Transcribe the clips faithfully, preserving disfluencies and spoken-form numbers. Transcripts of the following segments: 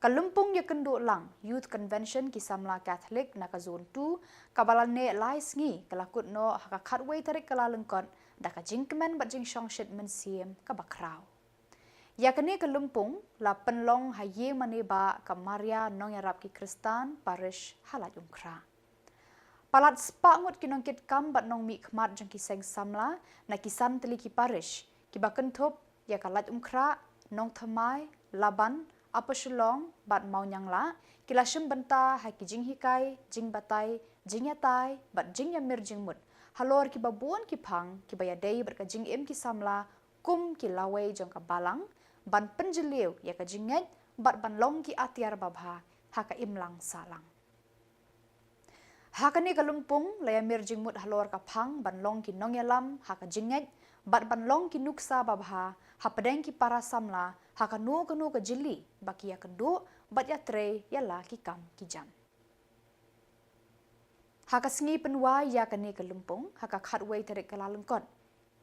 Ka lympung ïakynduh lang Youth Convention ki samla Katholik na ka Zone two, kaba la neh lai sngi, ka la kut noh ha ka khatwei tarik Kyllalyngkot, da ka jingkmen bad jingshongshit mynsiem kaba khraw. Ïa kane ka lympung la pynlong ha ïing mane ba ka Maria Nongïarap ki Khristan Parish ha Laitumkhrah. Palat spah ngut ki nongkitkam bad nongmihkhmat jong ki seng samla na ki san tylli ki parish, kiba kynthup ïa ka Laitumkhrah, Nongthymmai, Laban, Upper Shillong bad Mawnianglah, ki la shim bynta ha ki jinghikai, jingbatai, jingïatai bad jingïamir jingmut halor kiba bun ki phang kiba ïadei bad ka jingim ki samla kum ki lawei jong ka balang, ban pynjylliew ïa ka jingngeit bad ban long ki atiar babha ha ka imlang sahlang. Ha kane ka lympung la ïamir jingmut halor ka phang ban long ki nongïalam ha ka jingngeit bad ban long ki nuksa babha hapdeng ki para samla ha kano kano ka jylli ba ki ïakynduh bad ïatrei ïa la ki kam ki jam. Ha ka sngi pynwai ïa kane ka lympung ha ka khatwei tarik Kyllalyngkot,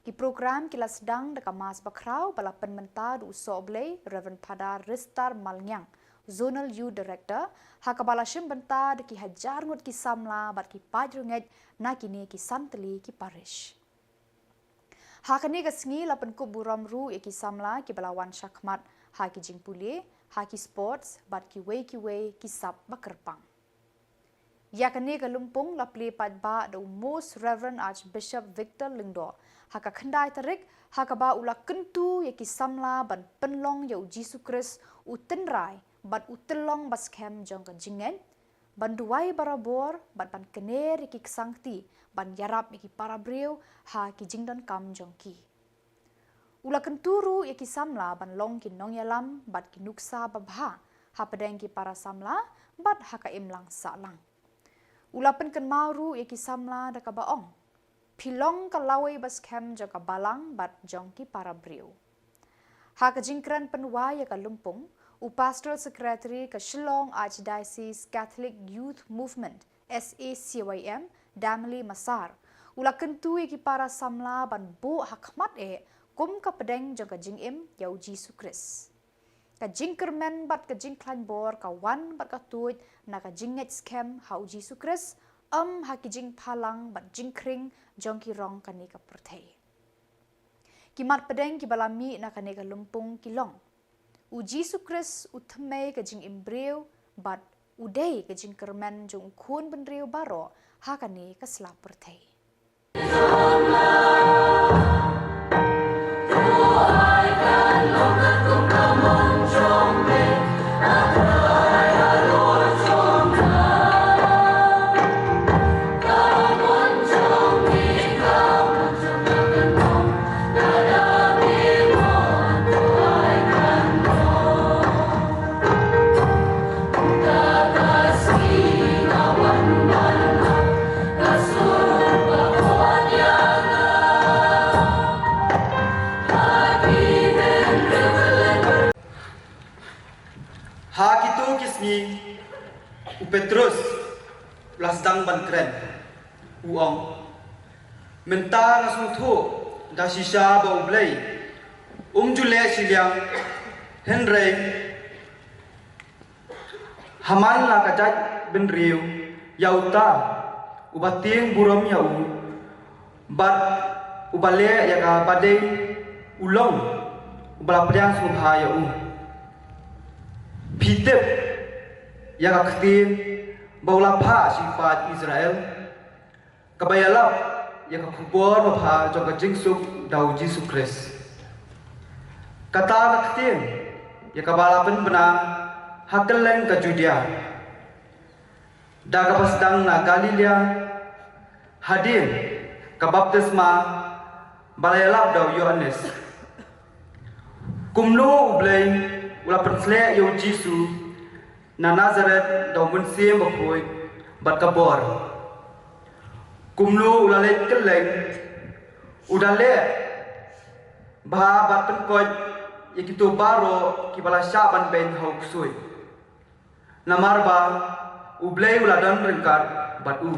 ki program ki la sdang da ka Mass bakhraw ba la pynmynta da u Sohblei Reverend Phadar Ristar Malngiang, Zonal Youth Director, ha kaba la shim bynta da ki hajar ngut ki samla bad ki paid rangeit na kine ki san tylli ki parish. Ha kane ka sngi la pynkup burom ruh ïa ki samla kiba la wan shakhmat ha ki jingpule, ha ki sports bad kiwei kiwei ki sap ba kyrpang. Ïa kane ka lympung la plie paidbah da u Most Reverend Archbishop Victor Lyngdoh ha ka khyndai tarik, ha kaba u la kyntu ïa ki samla ban pynlong ïa u Jisu Khrist u tynrai bad u tyllong ba skhem jong ka jingngeit, ban duwai barabor bad ban kner ïa ki ksangkti ban ïarap ïa ki para briew ha ki jingdonkam jong ki. U la kyntu ruh ïa ki samla ban long ki nongïalam bad ki nuksa babha hapdeng ki para samla bad ha ka imlang sahlang. U la pynkynmaw ruh ïa ki samla da kaba ong, phi long ka lawei ba skhem jong ka balang bad jong ki para briew. Ha ka jingkren pynwai ïa ka lympung, u Pastoral Secretary ka Shillong Archdiocese Catholic Youth Movement, S A C Y M, Damli Masar, u la kyntu ïa ki para samla ban buh ha khmat eh kum ka pdeng jong ka jingim ïa u Jisu Khrist. Ka jingkyrmen bad ka jingkhlaiñ bor ka wan bad ka tuid na ka jingngeit skhem ha u Jisu Khrist, ym ha ki jingphalang bad jingkhring jong ki rong kane ka pyrthei. Ki mat pdeng kiba la mih na kane ka lympung ki long: U Jisu Khrist u thymmei ka jingim briew bad u dei ka jingkyrmen jong u khun bynriew baroh ha kane ka sla pyrthei. Ha kito ki sngi u Petrus u la sdang ban kren. U ong, mynta nga sngewthuh da shisha ba U Blei um ju leh shiliang, hynrei ha man la ka jaitbynriew, ïa uta uba tieng burom ïa u bad uba leh ïa kaba dei, u long uba la pdiang sngewbha ïa u. Phi tip ïa ka ktien ba u la phah sha ki paid Israel, kaba ïalap ïa ka khubor babha jong ka jingsuk da u Jisu Khrist. Kata ka ktien ïa kaba la pynbna ha kylleng ka Judia, da kaba sdang na Galilea, hadien ka baptisma ba la ïalap da u Ïoannis. Kumno U Blei u la pynsleh ïa u Jisu na Nasaret da u Mynsiem Bakhuid bad ka bor. Kumno u la leit kylleng, u da leh bha bad pynkoit ïa kito baroh kiba la shah ban beiñ ha u ksuid. Namar ba U Blei u la don ryngkat bad u.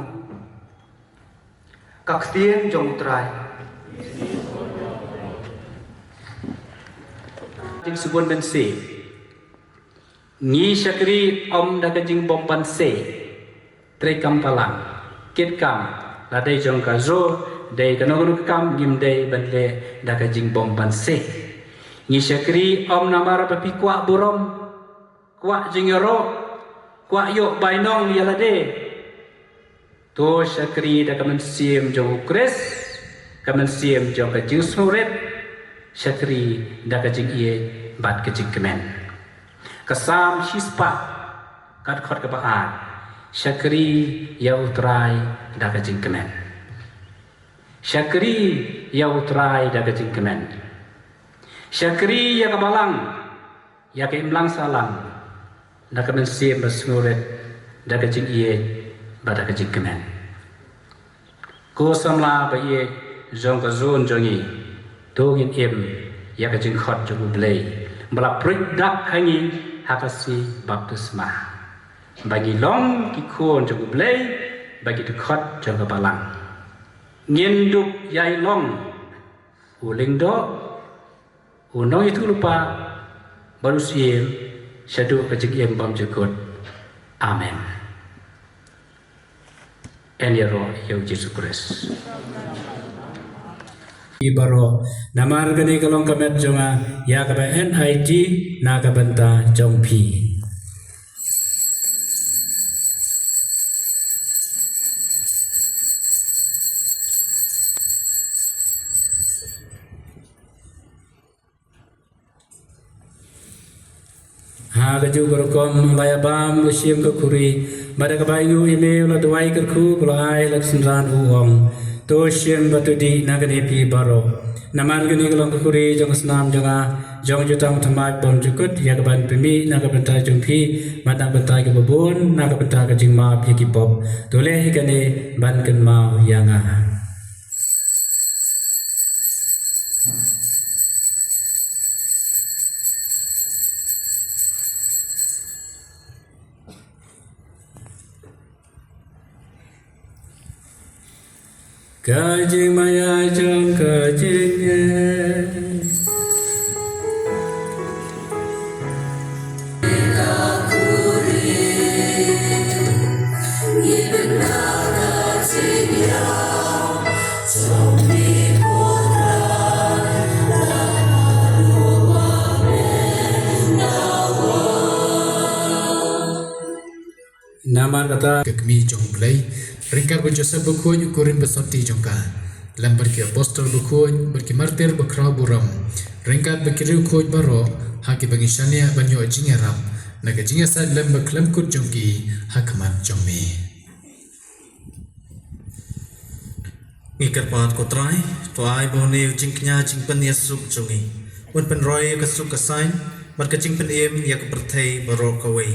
Ka ktien jong U Trai. Jingsbun mynsiem. Ngi shakri ym da ka jingbymbanse, treikam palang, kitkam, la dei jong ka zoo, dei kano kano ka kam ngim dei ban leh da ka jingbymbanse. Ngi shakri ym namar ba phi kwah burom, kwah jingïaroh, kwah ïoh bainong ïa lade. To shakri da ka mynsiem jong u Khrist, ka mynsiem jong ka jingsngewrit, shakri da ka jingïeit bad ka jingkmen. Ka Salm shispah, ka dkhot kaba ar, shakri ïa u Trai da ka jingkmen. Shakri ïa u Trai da ka jingkmen. Shakri ïa ka balang, ïa ka imlang sahlang, da ka mynsiem basngewrit, da ka jingïeit bad da ka jingkmen. Ko samla ba ïeit jong ka zone jong ngi, to ngin im ïa ka jingkhot jong u Blei ba la pruid dak ha ngi ha ka sngi baptisma, ba ngi long ki khun jong u Blei, ba ki dkhot jong ka balang. Ngin dup ïai long u lyngdoh, u nongïathuhlypa bad u Syiem shaduh ka jingim bymjukut. Amen. Yn ïaroh ïa u Jisu Khrist. Phi baroh, namar kane ka long ka met jong nga ïa kaba enai na ka bynta jong phi. Ha kajuh ka rukom la ïabam u Syiem ka khuri, bad da kaba ainguh ïa me u la duwai kyrkhu, u la ai la ka synran, u ong: To shim bad to dih na kane phi baroh, namar kane ka long ka khuri jong ka snam jong nga, jong ka jutang thymmai bymjukut, ïa kaban pynmih na ka bynta jong phi bad na ka bynta kiba bun, na ka bynta ka jingmap ïa ki pop. To leh ïa kane ban kynmaw ïa nga. Ka jingmaïa jong ka jingeh. Namar kata ka kmie jong U Blei, ryngkat bad Joseph bakhuid u kurim basotti jong ka, lem bad ki apostol bakhuid bad ki martir bakhraw burom, ryngkat bad ki riewkhuid baroh, ha kiba ngi shaniah ban ïoh jingïarap na ka jingïasaid lem bad khlem kut jong ki ha khmat jong me. Ngi kyrpad, ko Trai, to ai ba une u jingkñia jingpynïasuk jong ngi un pynroi ïa ka suk ka saiñ bad ka jingpynim ïa ka pyrthei baroh kawei.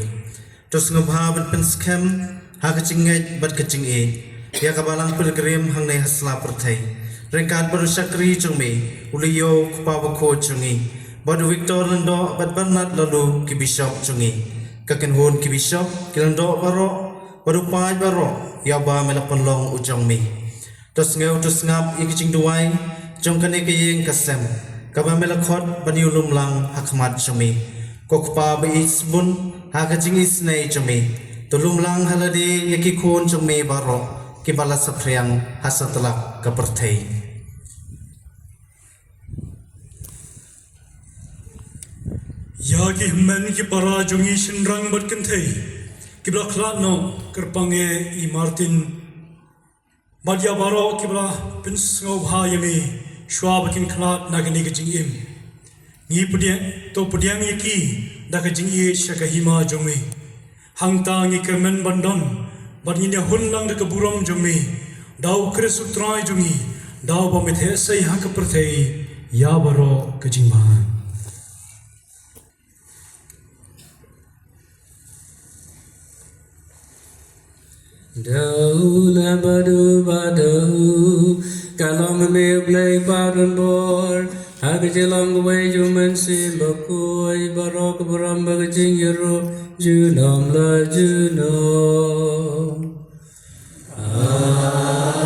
To sngewbha ban pynskhem ha ka jingngeit bad ka jingïeit ïa ka balang pilgrim hangne ha sla pyrthei, ryngkat bad u shakri jong me u Leo, u kpa bakhuid jong ngi, bad u Victor Lyngdoh bad Bernard Laloo, ki bishop jong ngi, ka kynhun ki bishop, ki lyngdoh baroh bad u paid baroh ïa uba me la pynlong u jong me. To sngew to sngap ïa ki jingduwai jong kane ka ïing ka sem, kaba me la khot ban ïalum lang ha khmat jong me. Ko Kpa ba ïeit sbun, ha ka jingisynei jong me, to lum lang ha lade ïa ki khun jong me baroh kiba la saphriang ha satlak ka pyrthei. Ïa ki hynmen ki para jong ngi shynrang bad kynthei kiba la khlad noh, kyrpang eh i Martin bad ïa baroh kiba la pynsngewbha ïa me shuwa ba kin khlad na kane ka jingim. Ngi pdiang, to pdiang ïa ki da ka jingïeit sha ka hima jong me. Hangta ngi kyrmen ban don bad ngin ïahun lang da ka burom jong me da u Khrist u Trai jong ngi, da uba me theh sei ha ka pyrthei ïa baroh ka jingbha. Da u la ba du ba da u, ka long me U Blei ba don bor, ha ka jinglong kawei jong U Mynsiem Bakhuid, baroh ka burom bad ka jingïaroh junom la junom. Amen.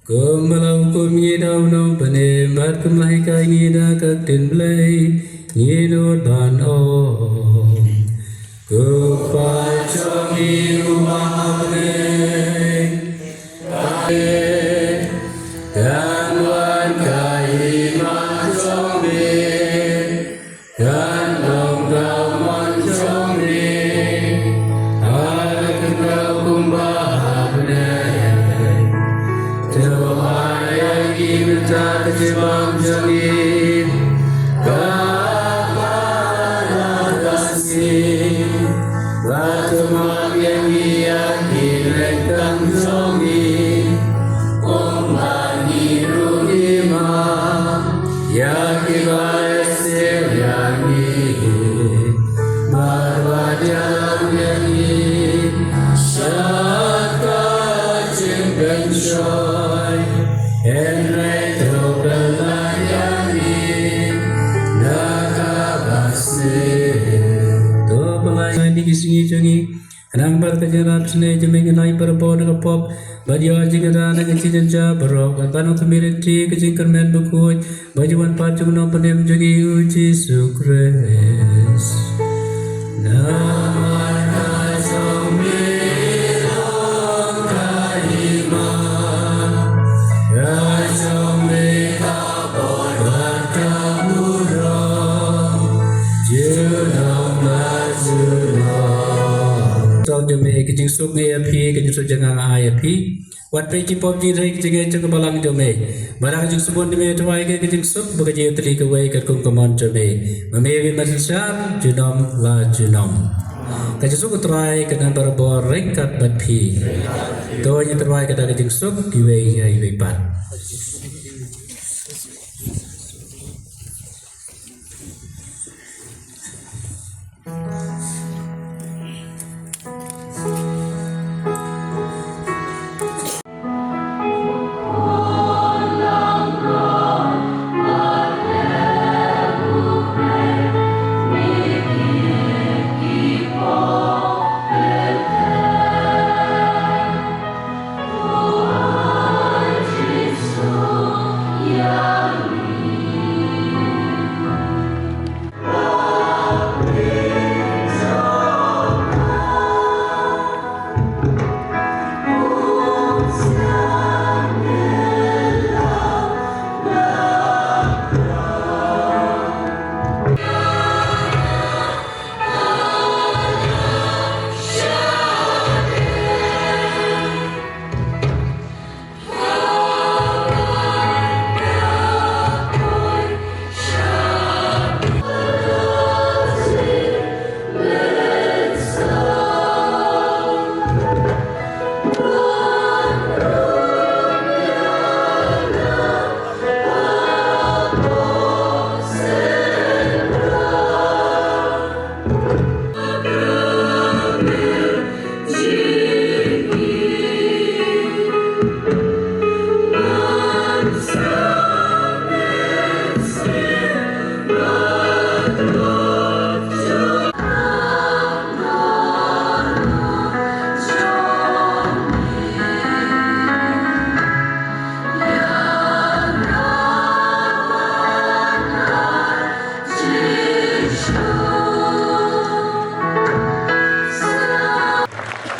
Kumba la hukum ngi da u Nongpynim bad kumba la hikai ngi da ka ktien Blei, Ngi nud ban ong, Ko Kpa jong ngi uba ha bneng, kan wan ka hima jong me, kan long ka mon jong me ha ka khyndew kumba ha bneng. To ai ïa ngi mynta ka jingim jong ngi, kaba la ka sngi. Bad to map ïa ngi ïa ki nengtang jong ngi, kumba ngi ruh ngi map ïa kiba ïa siew ïa ngi. Bad wat ïalam ïa ngi sha ka jingpynshoi, hynrei to pyllait ïa ngi na kaba sniew. To pyllait ïa ngi ki sngi jong ngi, khnang ba ka jingïarap sniew jong me ngin ai barabor na ka pop, bad ïoh jingkyrkhu na ka jingjynjar baroh, bad ban ong khmih lynti ka jingkyrmen bakhuid, ba jingwan pat jong u Nongpynim jong ngi u Jisu Khrist. Namar ka jong me long ka hima, ka jong me ka bor bad ka burom, junom la junom. Tang jong me ka jingsuk ngi ïa phi, ka jingsuk jong nga nga ai ïa phi. Wat peit ki pop jingïadei jingïadei jong ka balang jong me. Ba da ka jingsuk bun jong me to ai ka jingsuk ba ka jingïatylli kawei katkum ka mon jong me. Ma me ka mynsiem junom la junom. Ka jingsuk U Trai kan don barabor ryngkat bad phi. To ngin ai ka da ka jingsuk iwei ïa iwei pat.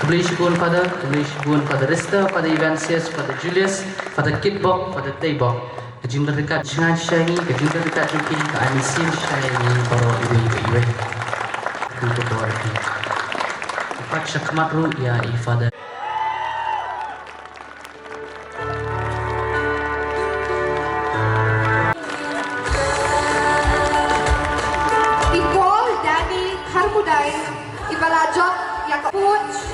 Khublei shibun Father, khublei shibun Father Rister, Father Evansius, Father Julius, Father Kitbok, Father Teibok. Ka jingdon ryngkat jong ngi sha ngi, ka jingdon ryngkat jong phi ka ai mynsiem sha ngi baroh iwei pa iwei. Ka bor phi. Pat sha khmat ruh ïa i Father. I Paul Danny Kharmudai, i ba la jop ïa ka coach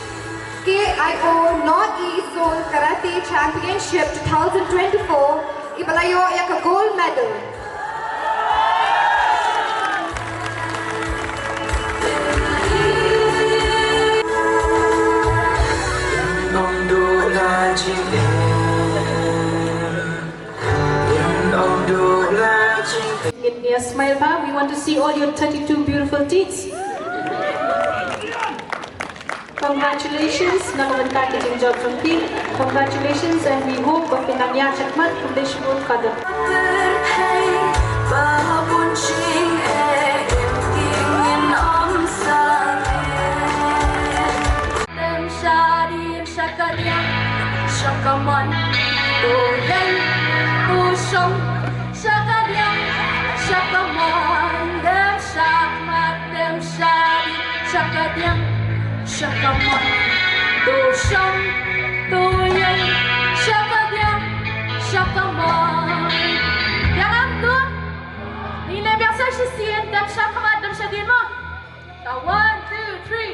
K I O North East Zone Karate Championship two thousand twenty-four, i ba la ïoh ïa ka gold medal. Give me a smile, Pa. We want to see all your thirty-two beautiful teeth. Congratulations, na ka bynta ka jingjop jong phi. Congratulations, and we hope ba phin nang ïaid shakhmat. Khublei shibun Father. Come on, to ïeng, to shong, sha ka diang, sha ka mon, dem shakhmat, dem shadien, sha ka diang, sha ka mon, to shong, to ïeng, sha ka diang, sha ka mon. Ïa ngam tu, ngi leh biang sa shisien, dem shakhmat, dem shadien mo. One, two, three.